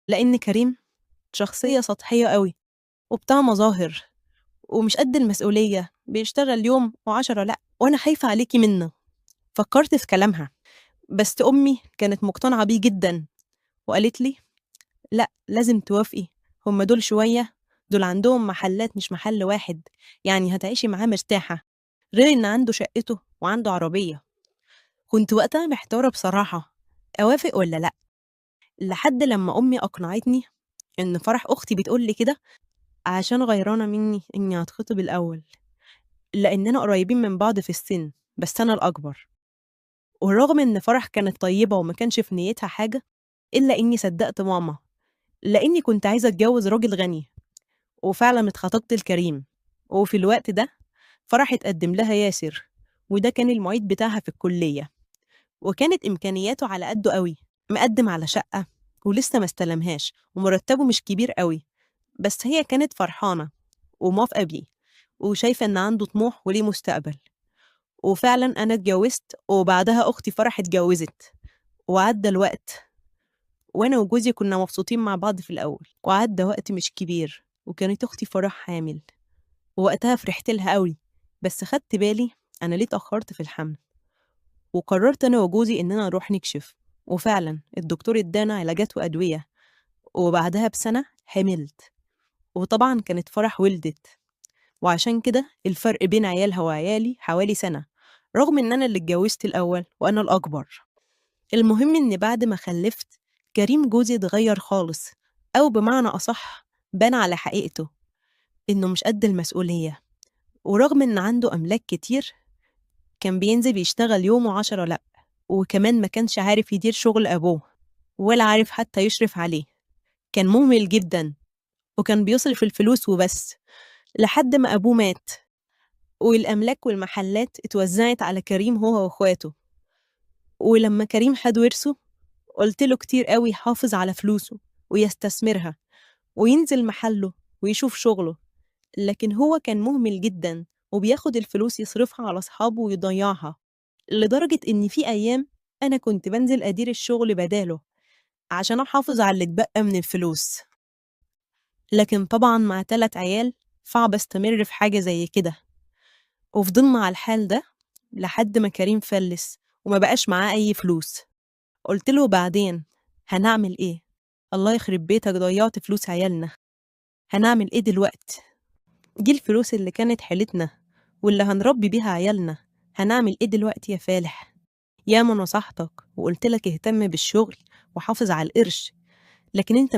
لأن كريم شخصية سطحية قوي وبتاع مظاهر ومش قد المسؤولية، بيشتغل يوم و10 لأ، وأنا خايفة عليكي منه. فكرت في كلامها، بس أمي كانت مقتنعة بيه جدا وقالت لي لأ لازم توافقي، هم دول شوية، دول عندهم محلات مش محل واحد، يعني هتعيشي معاه مرتاحة، غير إن عنده شقته وعنده عربية. كنت وقتها محتارة بصراحة أوافق ولا لأ، لحد لما أمي أقنعتني إن فرح أختي بتقول لي كده عشان غيرانة مني إني هتخطب الأول، لأننا قريبين من بعض في السن بس أنا الأكبر. والرغم إن فرح كانت طيبة وما كانش في نيتها حاجة، إلا إني صدقت ماما، لأني كنت عايزة أتجوز راجل غني، وفعلا اتخطبت لكريم. وفي الوقت ده فرح اتقدم لها ياسر، وده كان المعيد بتاعها في الكلية، وكانت إمكانياته على قده قوي، مقدم على شقة ولسه ما استلمهاش، ومرتبه مش كبير قوي، بس هي كانت فرحانة وموافقة بيه وشايفة إن عنده طموح وليه مستقبل. وفعلا أنا اتجوزت، وبعدها أختي فرح اتجوزت، وعدى الوقت وأنا وجوزي كنا مبسوطين مع بعض في الأول، وعدى وقت مش كبير وكانت أختي فرح حامل، ووقتها فرحت لها قوي، بس خدت بالي أنا ليه اتأخرت في الحمل، وقررت أنا وجوزي إننا نروح نكشف، وفعلا الدكتور ادانا علاجات وأدوية، وبعدها بسنة حملت، وطبعا كانت فرح ولدت، وعشان كده الفرق بين عيالها وعيالي حوالي سنة، رغم إن أنا اللي اتجوزت الأول وأنا الأكبر. المهم إن بعد ما خلفت كريم جوزي اتغير خالص، أو بمعنى أصح بان على حقيقته إنه مش قد المسؤولية، ورغم إن عنده أملاك كتير كان بينزل يشتغل يوم و10 لأ، وكمان ما كانش عارف يدير شغل أبوه ولا عارف حتى يشرف عليه، كان مهمل جدا وكان بيصرف الفلوس وبس، لحد ما أبوه مات والأملاك والمحلات اتوزعت على كريم هو وأخواته. ولما كريم خد ورثه قلت له كتير قوي يحافظ على فلوسه ويستثمرها وينزل محله ويشوف شغله، لكن هو كان مهمل جدا وبياخد الفلوس يصرفها على أصحابه ويضيعها، لدرجة إن في أيام أنا كنت بنزل أدير الشغل بداله عشان أحافظ على اللي اتبقى من الفلوس. لكن طبعا مع 3 عيال صعب استمر في حاجة زي كده، وفضلنا على الحال ده لحد ما كريم فلس وما بقاش معاه أي فلوس. قلت له بعدين هنعمل إيه؟ الله يخرب بيتك ضيعت فلوس عيالنا، هنعمل إيه دلوقتي؟ دي الفلوس اللي كانت حيلتنا واللي هنربي بيها عيالنا، هنعمل إيه دلوقتي يا فالح؟ ياما نصحتك وقلت لك اهتم بالشغل وحافظ على القرش، لكن انت